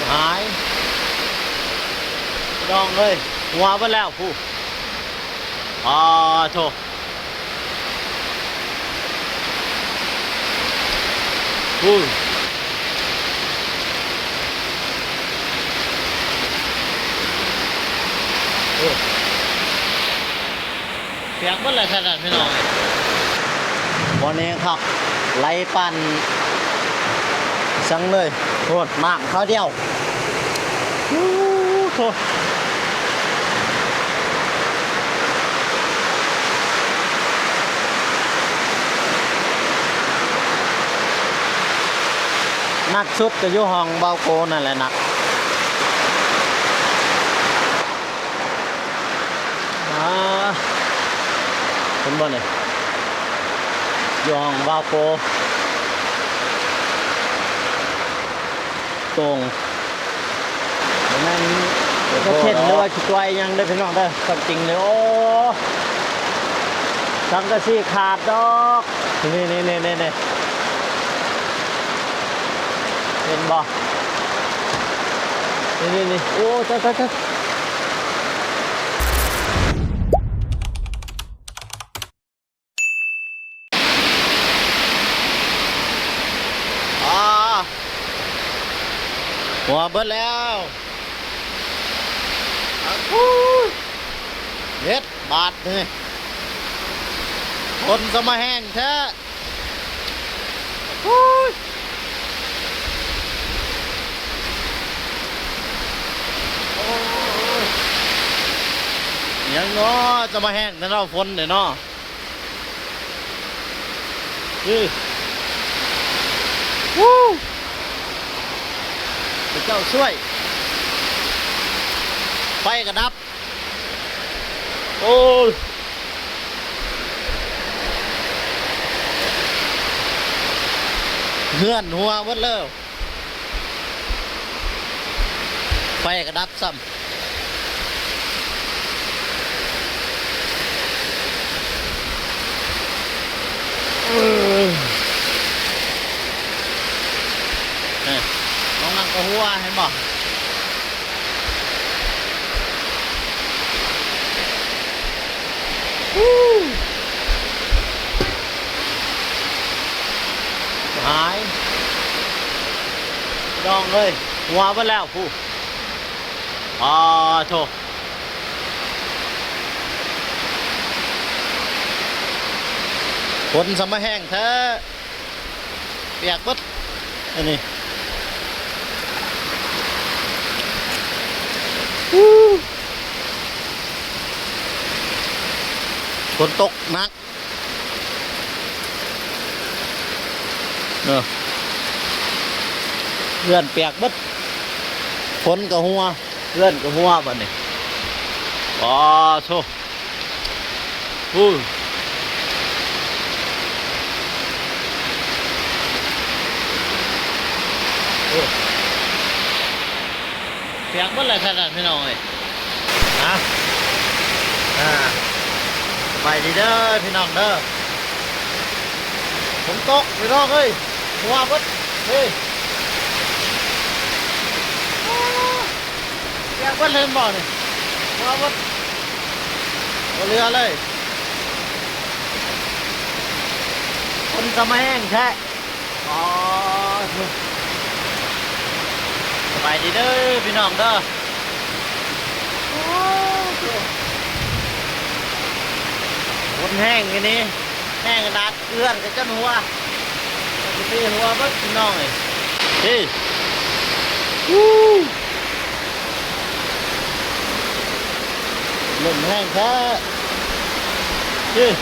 ຫາຍ ພີ່ນ້ອງເອີຍ ຫົວເບິດແລ້ວພຸ້ນ. ອາໂທ້ ພຸ້ນ ໂອ້ ປຽກເບິດແລ້ວຂະໜາດ ພີ່ນ້ອງເອີຍ. ບໍ່ແນ່ຄັກ ໄຫຼປານສັງເລີຍ ໂພດ ນ້ຳຄາວດຽວ. ໂອ້ໂທ້ ໜັກສຸດກໍຢູ່ຫ້ອງບ່າວໂກນັ້ນແຫຼະໜັກ. ອາ ເຫັນບໍ່ນີ້ ຢູ່ຫ້ອງບ່າວໂກ ໂຕ່ງ ບໍ່ແມ່ນກະເຂັນ ຫຼືວ່າຂີ້ກວາຍຫຍັງເດີພີ່ນ້ອງເດີ ຄວາມຈິງເລີຍ. ໂອ້ ສັງກະສີຂາດດອກ ນີ້ໆໆໆ ເຫັນບໍ່ ນີ້ໆໆ ໂອ້ ຕາຍໆໆ. ອາ ຫົວເບິດແລ້ວ ອຸ້ຍ ເຮັດບາດນີ້ ຝົນສະມາແຮງແທ້. ໂອ້ຍ ໂອ້ຍ ຫຍັງເນາະ ຈະມາແຮງແທ້ເນາະ ຝົນນີ້ເນາະ. ອື ພະເຈົ້າຊ່ວຍ ໄຟກະດັບ. ໂອ້ຍ ເຮືອນຫົວເບິດແລ້ວ ໄຟກະດັບຊ້ຳ. ເອີ ເອີ ນ້ອງນັ່ງກະຫົວ ເຫັນບໍ່? ຫາຍ ພີ່ນ້ອງເອີຍ ຫົວເບິດແລ້ວພຸ້ນ. ອາໂທ້ ຝົນສະມາແຮງແທ້. ປຽກເບິດອັນນີ້ ຝົນຕົກໜັກເນາະ ເຮືອນປຽກເບິດ ຝົນກະຫົວ ເຮືອນກະຫົວບາດນີ້. ປາໂທ້ ໂອ້ ປຽກເບິດແລ້ວຂະໜາດ ພີ່ນ້ອງເອີຍ. ອາ ອາ ສະບາຍດີເດີພີ່ນ້ອງເດີ ຝົນຕົກພີ່ນ້ອງເອີຍ ຫົວເບິດ ເຮີ້ຍ. ປຽກເບິດເລີຍ ເຫັນບໍ່ນີ້ ຫົວເບິດ ບໍ່ເຫຼືອເລີຍ ຝົນກະມາແຮງແທ້. ອໍ ສະບາຍດີເດີພີ່ນ້ອງເດີ ໂອ້ ຝົນແຮງອີ່ຫຼີ ແຮງຂະໜາດ ເຮືອນກະຈົນຫົວ ກະຊິຕີຫົວເບິດພີ່ນ້ອງເອີຍ. ເຮີ້ຍ ອູ້ ລົມແຮງແທ້ ເຮີ້ຍ.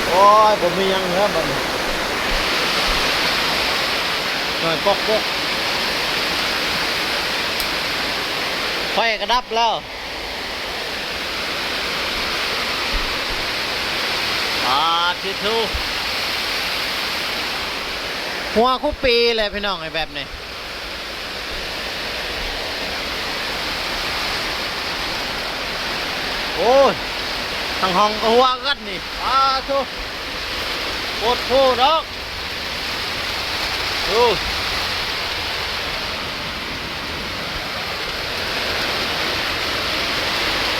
ໂອ້ຍ ບໍ່ມີຫຍັງແລ້ວບາດນີ້ ໜ້ອຍປົກໆ ໄຟກະດັບແລ້ວ. ປາທິໂທ ຫົວຄູ່ປີແຫຼະພີ່ນ້ອງເອີຍ ແບບນີ້. ໂອ້ຍ ທັງຫ້ອງກະຫົວກັນນີ້ ປາໂທ້ ໂພດໂພດອກ. ໂອ້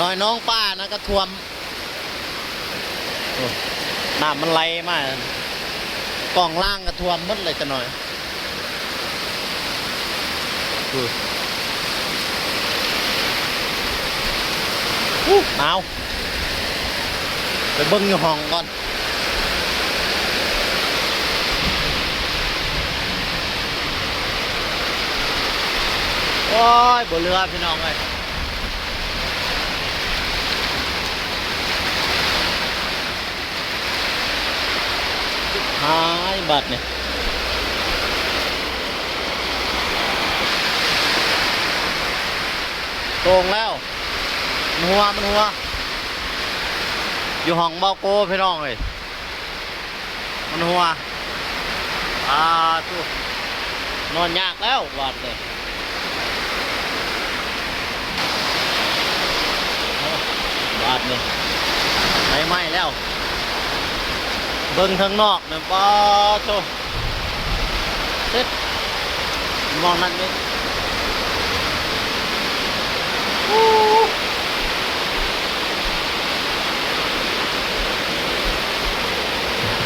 ນ້ອຍໜອງປານະກະຖ້ວມ ໂອ້ ນ້ຳມັນໄຫຼມາ ກ້ອງລ່າງກະຖ້ວມໝົດເລີຍຈະໜ້ອຍ. ອື ຫາວ ໄປເບິ່ງຢູ່ຫ້ອງກ່ອນ. ໂອ້ຍ ບໍ່ເຫຼືອພີ່ນ້ອງເອີຍ ຫາຍບາດນີ້ ໂຕ່ງແລ້ວ ມັນຮົ່ວ ມັນຮົ່ວ ຢູ່ຫ້ອງເບົາໂກພີ່ນ້ອງເອີຍ. ມັນຮົ່ວ ອາ ໂທ້ ນອນຍາກແລ້ວບາດນີ້ ບາດນີ້ ໄຟໄໝ້ແລ້ວ ເບິ່ງທາງນອກນັ້ນ ປາໂທ້ ເຊັດ ມອງນັ້ນນີ້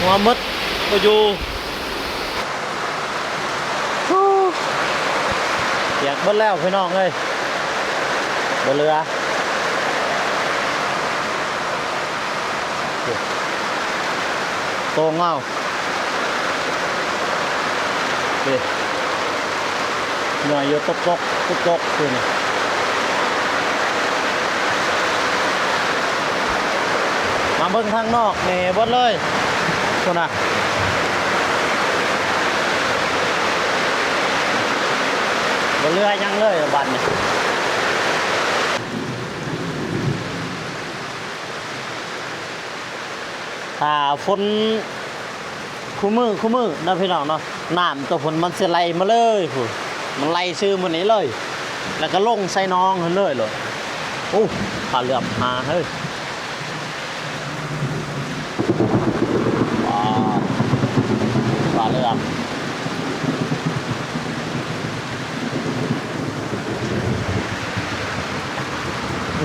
ຫົວໝົດບໍ່ຢູ່ ປຽກເບິດແລ້ວພີ່ນ້ອງເອີຍ ບໍ່ເຫຼືອ ໂຕ່ງເອົາ ເດ້ ຍ້ອຍຢູ່ຕົກໆ ຕົກໆ ຄືນີ້ ມາເບິ່ງທາງນອກນີ້ເບິດເລີຍ ພຸ້ນນະ ບໍ່ເຫຼືອຫຍັງເລີຍບາດນີ້. ຖ້າຝົນຄູ່ມື້ຄູ່ມື້ເນາະພີ່ນ້ອງເນາະ ນ້ຳຕົວພຸ້ນມັນຊິໄຫຼມາເລີຍພຸ້ນ ມັນໄຫຼຊື່ມື້ນີ້ເລີຍ ແລ້ວກະລົງໃສ່ໜອງຫັ້ນເລີຍໂລດ. ໂອ້ ປາເຫຼືອມຫາເຮີ້ຍ ປາ ປາເຫຼືອມ.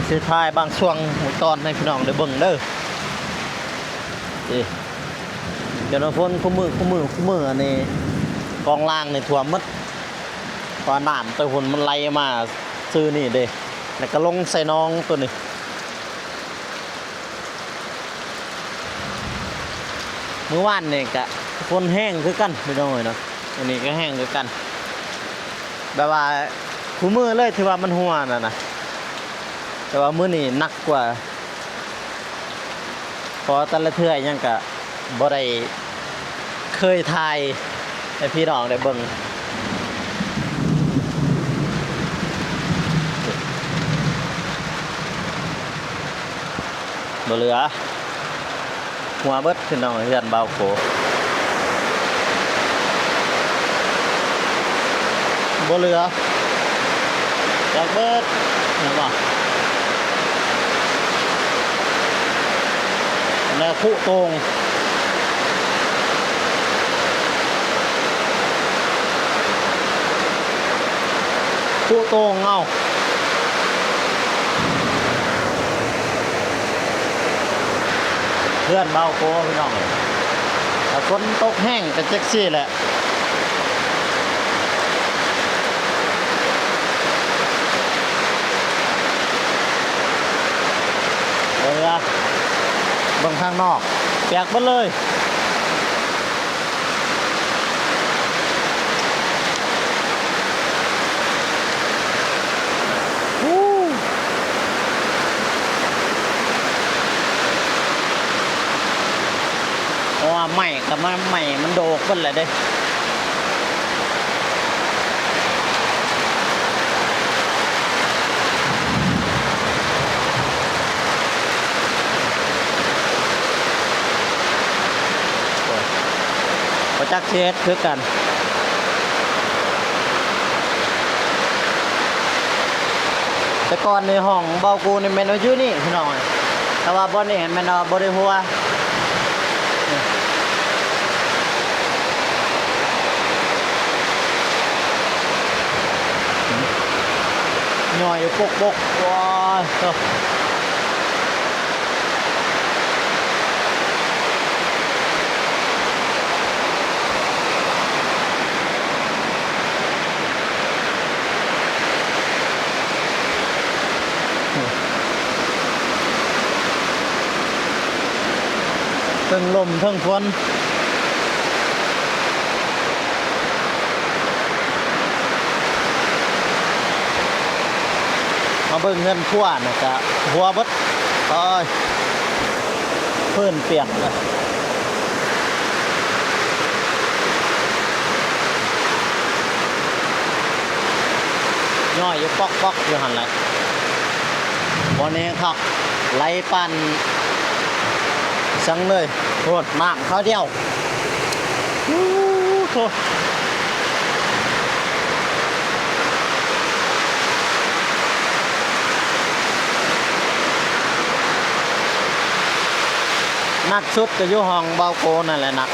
ຊິຖ່າຍບາງຊ່ວງບາງຕອນໃຫ້ພີ່ນ້ອງໄດ້ເບິ່ງເດີ ນີ້ ຈົນວ່າຝົນຄູ່ມື້ຄູ່ມື້ຄູ່ມື້ ອັນນີ້ກ້ອງລ່າງນີ້ຖ້ວມໝົດ ເພາະວ່ານ້ຳແຕ່ພຸ້ນມັນໄຫຼມາຊື່ນີ້ເດ້ ແລ້ວກະລົງໃສ່ໜອງໂຕນີ້. ມື້ວານນີ້ກະຝົນແຮງຄືກັນພີ່ນ້ອງເອີຍເນາະ ມື້ນີ້ກະແຮງຄືກັນ ແບບວ່າຄູ່ມື້ເລີຍທີ່ວ່າມັນຮົ່ວຫັ້ນນະ ແຕ່ວ່າມື້ນີ້ໜັກກວ່າ ເພາະວ່າແຕ່ລະເທື່ອຫຍັງກະບໍ່ໄດ້ເຄີຍຖ່າຍໃຫ້ພີ່ນ້ອງໄດ້ເບິ່ງ. ບໍ່ເຫຼືອ ຮົ່ວເບິດພີ່ນ້ອງ ເຮືອນບ່າວໂກ ບໍ່ເຫຼືອ ປຽກເບິດ ເຫັນບໍ່ ແລ້ວຄຸໂຕ່ງ ຄຸໂຕ່ງເອົາ ເຮືອນເບົາໂກພີ່ນ້ອງເອີຍ ຖ້າຝົນຕົກແຮງກະຈັກຊີ້ແຫຼະ ເບິ່ງທາງນອກ ປຽກເບິດເລີຍ. ເພາະວ່າໄມ້ກະມາ ໄມ້ມັນໂດກເບິດແລ້ວເດ້. ບໍ່ຈັກຊິເຮັດຄືກັນ ແຕ່ກ່ອນນີ້ຫ້ອງເບົາກູນີ້ແມ່ນວ່າຢູ່ນີ້ພີ່ນ້ອງ ແຕ່ວ່າບ່ອນນີ້ແມ່ນວ່າບໍ່ໄດ້ຮົ່ວ. ຍ້ອຍຢູ່ປົກໆ ໂອ້ຍ ໂທ້. ເທິງລົມເທິງຝົນ. ມາເບິ່ງເຮືອນຄົວນະກະຫົວເບິດ. ໂອ້ຍ ພື້ນປຽກ ຍ້ອຍຢູ່ປອກໆຢູ່ຫັ້ນແຫຼະ. ບໍ່ແນ່ຄັກ ໄຫຼປານສັງເລີຍ. ໂອ້ ນ້ຳຄາວດຽວ. ໂອ້ໂທ ໜັກສຸດກໍຢູ່ຫ້ອງເບົາໂກນັ້ນແຫຼະໜັກ.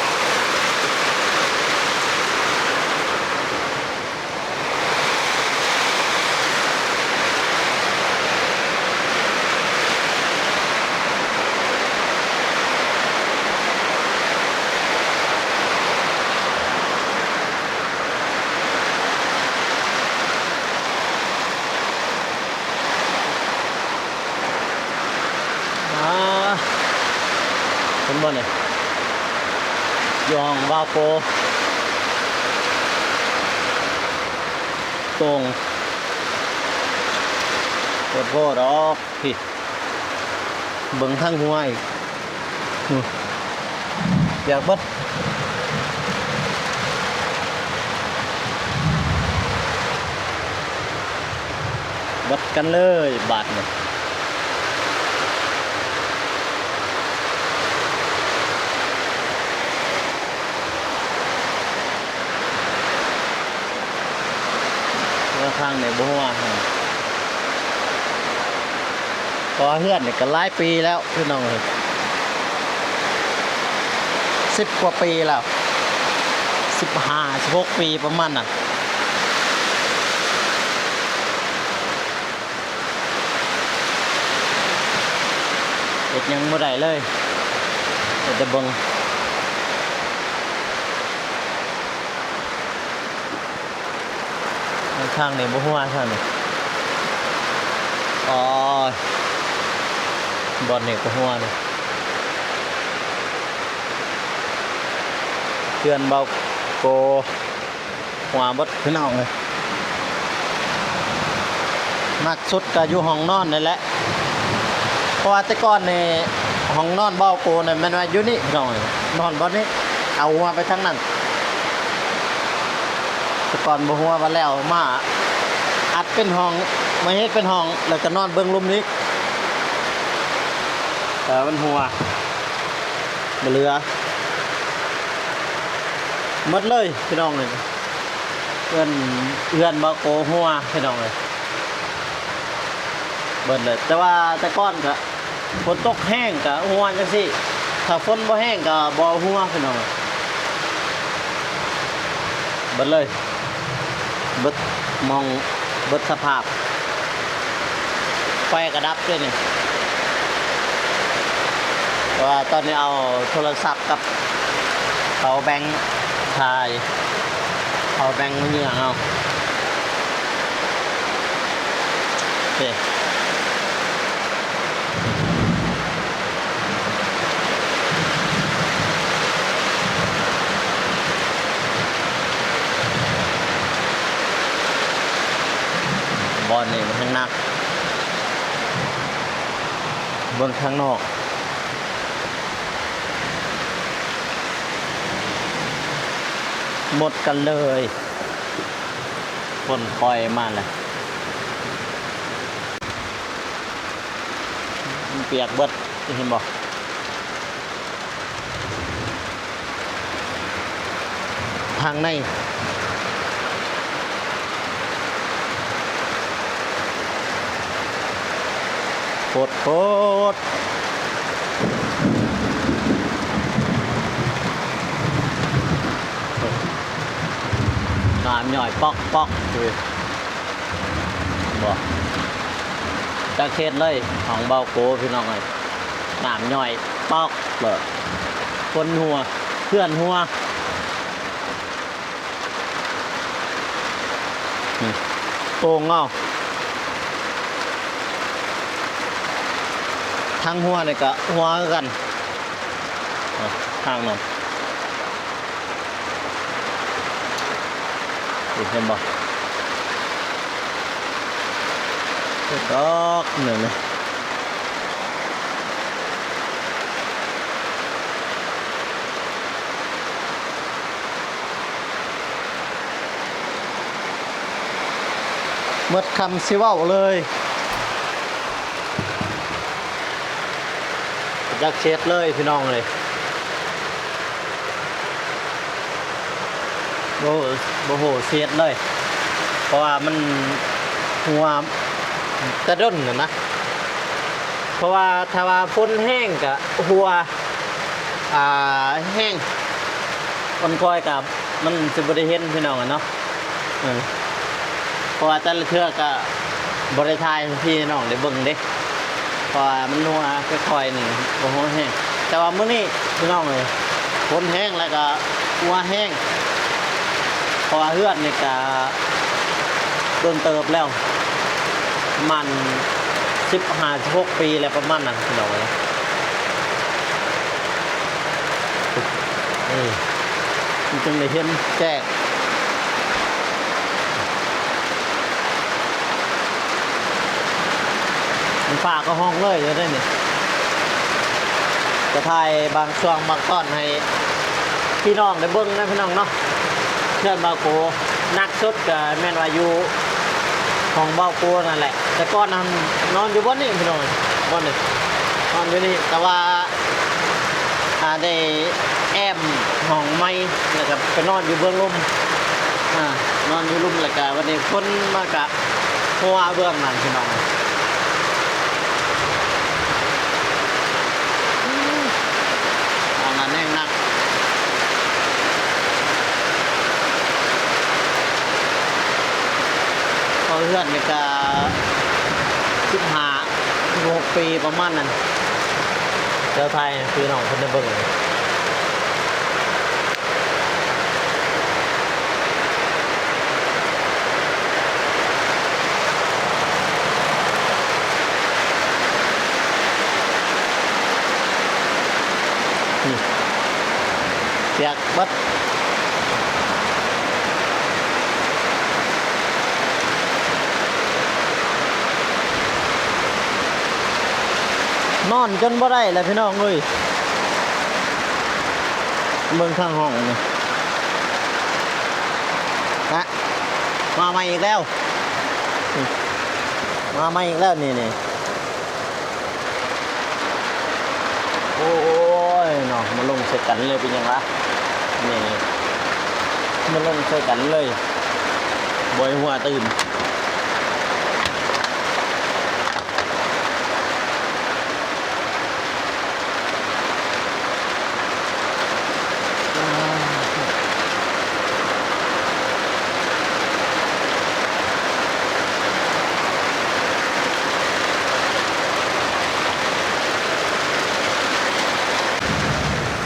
ອາ ເຫັນບໍ່ນີ້ ຢູ່ຫ້ອງວາໂປ ໂຕ່ງ ໂພດໂພດອອກ ພີ້ ເບິ່ງທາງຫົວອີກ ປຽກເບິດ. ເບິດກັນເລີຍບາດນີ້. ເຮືອນຂ້າງນີ້ບໍ່ຮູ້ວ່າ ເພາະວ່າເຮືອນນີ້ກໍຫຼາຍປີແລ້ວພີ່ນ້ອງເອີຍ ສິບກວ່າປີແລ້ວ ສິບຫ້າ ສິບຫົກປີປະມານນັ້ນ. ເຮັດຫຍັງບໍ່ໄດ້ເລີຍ ເຮັດແຕ່ເບິ່ງ. ທາງນີ້ບໍ່ຮົ່ວຊັ້ນ. ໂອ້ຍ ບ່ອນນີ້ກໍຮົ່ວເດ້. ເຮືອນເບົາໂກ ຮົ່ວເບິດພີ່ນ້ອງເອີຍ. ໜັກສຸດກໍຢູ່ຫ້ອງນອນນີ້ແຫຼະ. ເພາະວ່າແຕ່ກ່ອນນີ້ ຫ້ອງນອນເບົາໂກນີ້ແມ່ນວ່າຢູ່ນີ້ພີ່ນ້ອງເອີຍ ນອນບ່ອນນີ້ ເອົາຫົວໄປທາງນັ້ນ. ແຕ່ກ່ອນບໍ່ຮົ່ວ ບັດແລ້ວມາອັດເປັນຫ້ອງ ມາເຮັດເປັນຫ້ອງ ແລ້ວກໍນອນເບິ່ງລຸ່ມອີກ. ເອີ ມັນຮົ່ວ ບໍ່ເຫຼືອ ໝົດເລີຍພີ່ນ້ອງເອີຍ. ເຮືອນ ເຮືອນເບົາໂກຮົ່ວພີ່ນ້ອງເອີຍ ເບິດເລີຍ. ແຕ່ວ່າແຕ່ກ່ອນກະຝົນຕົກແຮງກະຮົ່ວຈັ່ງຊີ້ ຖ້າຝົນບໍ່ແຮງກະບໍ່ຮົ່ວພີ່ນ້ອງເອີຍ. ເບິດເລີຍ ເບິດໝ່ອງ ເບິດສະພາບ. ໄຟກະດັບເດ້ນີ້ ແຕ່ວ່າຕອນນີ້ເອົາໂທລະສັບກັບ ເອົາແບັງຖ່າຍ ເອົາແບັງມາເຫຍື່ອເອົາ. ໂອເຄ ບ່ອນນີ້ມັນແຮງໜັກ ເບິ່ງທາງນອກ. ໝົດກັນເລີຍ ຝົນປ່ອຍມາແລ້ວ ມັນປຽກເບິດ ເຫັນບໍ່? ທາງໃນ ໂພດໂພດ ນ້ຳຍ້ອຍປອກໆ ເອີ ບໍ່ ຈັກເຮັດເລີຍ ຫ້ອງເບົາໂກ ພີ່ນ້ອງເອີຍ ນ້ຳຍ້ອຍປອກເລີຍ ຄົນຮົ່ວ ເຮືອນຮົ່ວ ນີ້ ໂປ່ງເອົາ ທາງຮົ່ວນີ້ກະຮົ່ວຄືກັນ. ທາງນັ້ນ ນີ້ເຫັນບໍ່? ເຮັດດອກ ນີ້ ນີ້ ໝົດຄຳຊິເວົ້າເລີຍ. ຢາກເຊັດເລີຍພີ່ນ້ອງເອີຍ. ໂອ້ ບໍ່ຮູ້ຊິເຮັດເລີຍ ເພາະວ່າມັນຮົ່ວແຕ່ດົນນະນະ. ເພາະວ່າຖ້າວ່າຝົນແຮງກະຮົ່ວ ອ່າ ແຮງ ຄົນຄອຍກະ ມັນຊິບໍ່ໄດ້ເຫັນພີ່ນ້ອງເນາະ. ເອີ ເພາະວ່າແຕ່ລະເທື່ອກະບໍ່ໄດ້ຖ່າຍໃຫ້ພີ່ນ້ອງໄດ້ເບິ່ງເດ້ ເພາະວ່າມັນຮົ່ວຄ່ອຍໆ ນີ້ ບໍ່ຮົ່ວແຮງ. ແຕ່ວ່າມື້ນີ້ພີ່ນ້ອງເອີຍ ຝົນແຮງ ແລ້ວກະຮົ່ວແຮງ ເພາະວ່າເຮືອນນີ້ກະດົນເຕີບແລ້ວ ປະມານສິບຫ້າ ສິບຫົກປີແລ້ວ ປະມານນັ້ນພີ່ນ້ອງເອີຍ. ເອີ ມັນຈຶ່ງໄດ້ເຫັນແຈ້ງ ມັນຟ້າກໍຮ້ອງເລີຍຢູ່ເດ້ນີ້. ຈະຖ່າຍບາງຊ່ວງບາງຕອນໃຫ້ພີ່ນ້ອງໄດ້ເບິ່ງນະພີ່ນ້ອງເນາະ. ເຮືອນບ່າວໂກ ໜັກສຸດກໍແມ່ນວ່າຢູ່ຫ້ອງບ່າວໂກນັ້ນແຫຼະ. ແຕ່ກ່ອນນັ້ນນອນຢູ່ບ່ອນນີ້ພີ່ນ້ອງ ບ່ອນນີ້ ນອນຢູ່ນີ້ ແຕ່ວ່າ ອ່າ ໄດ້ແອ້ມຫ້ອງໃໝ່ ແລ້ວກໍໄປນອນຢູ່ເບື້ອງລຸ່ມ ອ່າ ນອນຢູ່ລຸ່ມ ແລ້ວກໍບັດນີ້ຝົນມາກະ ເພາະວ່າເບື້ອງນັ້ນພີ່ນ້ອງ ຫ້ອງນັ້ນແຮງໜັກ ເພາະເຮືອນນີ້ກະສິບຫ້າ ສິບຫົກປີປະມານນັ້ນ ດຽວຖ່າຍໃຫ້ພີ່ນ້ອງເພິ່ນໄດ້ເບິ່ງ. ນີ້ ປຽກເບິດ ນອນຈົນບໍ່ໄດ້ແລ້ວພີ່ນ້ອງເອີຍ. ເບິ່ງທາງຫ້ອງນີ້ ອະ ມາໃໝ່ອີກແລ້ວ ມາໃໝ່ອີກແລ້ວ ນີ້ ນີ້ ໂອ້ຍເນາະ ມາລົງໃສ່ກັນເລີຍ ເປັນຫຍັງວະ ນີ້ ມາລົງໃສ່ກັນເລີຍ ບໍ່ໃຫ້ຫົວຕື່ນ.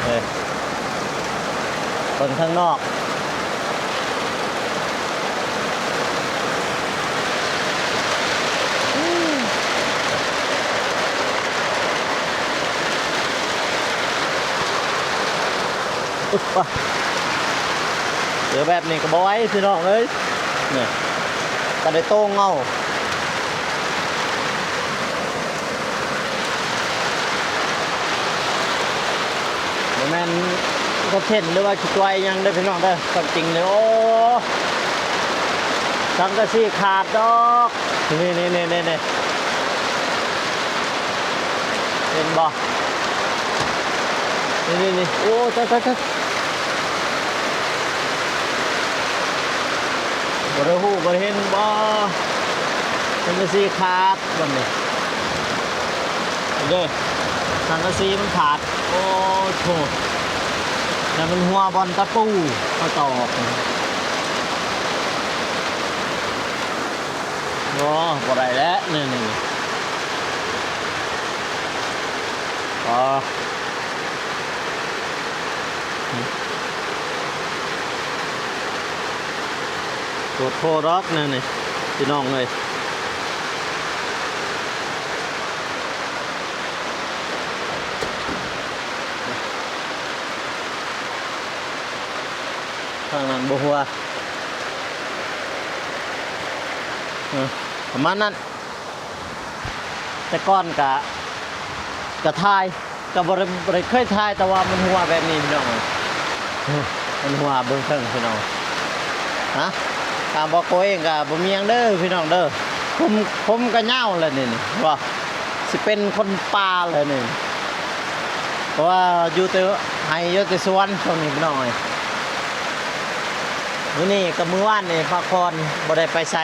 ເອີ ເບິ່ງທາງນອກ ອຶບ ປະ ເຈີແບບນີ້ກໍບໍ່ໄຫວພີ່ນ້ອງເອີຍ ນີ້ ກໍໄດ້ໂຕ່ງເອົາ. ບໍ່ແມ່ນລົດເຂັນ ຫຼືວ່າຂີ້ຕົວະອີ່ຫຍັງເດີພີ່ນ້ອງເດີ ຄວາມຈິງນີ້ ໂອ້ ສັງກະສີຂາດດອກ ນີ້ໆໆໆ ເຫັນບໍ່ ນີ້ໆໆ ໂອ້ ຕາຍໆໆ ບໍ່ໄດ້ຮູ້ບໍ່ໄດ້ເຫັນບໍ່ ສັງກະສີຂາດ ບັດນີ້ ເດີ ສັງກະສີມັນຂາດ ໂອ້ໂທ້ ແລ້ວມັນຮົ່ວບ່ອນຕະປູເຂົາຕອກ ໂອ້ ບໍ່ໄດ້ແລ້ວ ນີ້ ນີ້ ອໍ ໂພດໂພດອກແນວນີ້ ພີ່ນ້ອງເອີຍ. ທາງນັ້ນບໍ່ຮົ່ວ ເອີ ປະມານນັ້ນ. ແຕ່ກ່ອນກະ ກະຖ່າຍ ກະບໍ່ໄດ້ ບໍ່ໄດ້ເຄີຍຖ່າຍ ແຕ່ວ່າມັນຮົ່ວແບບນີ້ພີ່ນ້ອງເອີຍ ມັນຮົ່ວເບິ່ງເທິງພີ່ນ້ອງ. ຮະ ທາງບ່າວໂກເອງກະບໍ່ມີຫຍັງເດີພີ່ນ້ອງເດີ ຜົມ ຜົມກະຍາວແລ້ວນີ້ ນີ້ວ່າ ຊິເປັນຄົນປ່າແລ້ວນີ້ ເພາະວ່າຢູ່ແຕ່ໄຮ່ຢູ່ແຕ່ສວນຊ່ວງນີ້ພີ່ນ້ອງເອີຍ. ມື້ນີ້ກັບມື້ວານນີ້ພັກຜ່ອນ ບໍ່ໄດ້ໄປໃສ.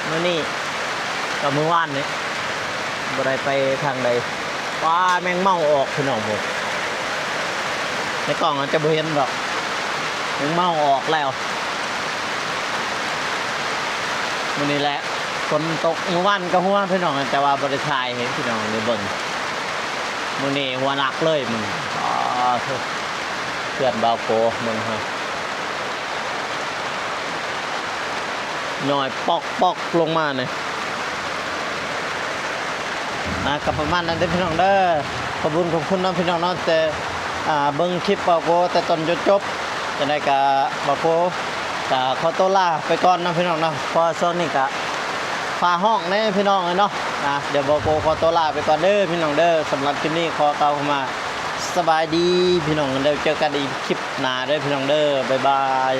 ມື້ນີ້ກັບມື້ວານນີ້ບໍ່ໄດ້ໄປທາງໃດ. ວ້າ ແມງເມົາອອກພີ່ນ້ອງ ໂອ້ ໃນກ້ອງອາດຈະບໍ່ເຫັນດອກ ແມງເມົາອອກແລ້ວ. ມື້ນີ້ແຫຼະ ຝົນຕົກ ມື້ວານກະຮົ່ວພີ່ນ້ອງ ແຕ່ວ່າບໍ່ໄດ້ຖ່າຍໃຫ້ພີ່ນ້ອງໄດ້ເບິ່ງ. ມື້ນີ້ຮົ່ວໜັກເລີຍມື້ນີ້ ອໍ ເພື່ອນບ່າວໂກເບິ່ງຫັ້ນ ຍ້ອຍປອກໆລົງມານີ້. ອ່າ ກະປະມານນັ້ນເດີພີ່ນ້ອງເດີ ຂອບບຸນຂອບຄຸນເນາະພີ່ນ້ອງເນາະ ແຕ່ ອ່າ ເບິ່ງຄລິບບ່າວໂກແຕ່ຕົ້ນຈົນຈົບ. ຈັ່ງໃດກະບ່າວໂກກະຂໍຕົວລາໄປກ່ອນເນາະພີ່ນ້ອງເນາະ ເພາະວ່າຊ່ວງນີ້ກະຟ້າຮ້ອງແດ່ພີ່ນ້ອງເອີຍເນາະ. ອ່າ ດຽວບ່າວໂກຂໍຕົວລາໄປກ່ອນເດີພີ່ນ້ອງເດີ. ສຳລັບຄລິບນີ້ຂໍກ່າວຄຳວ່າສະບາຍດີພີ່ນ້ອງເດີ ເຈີກັນອີກຄລິບໜ້າເດີພີ່ນ້ອງເດີ ບາຍບາຍ.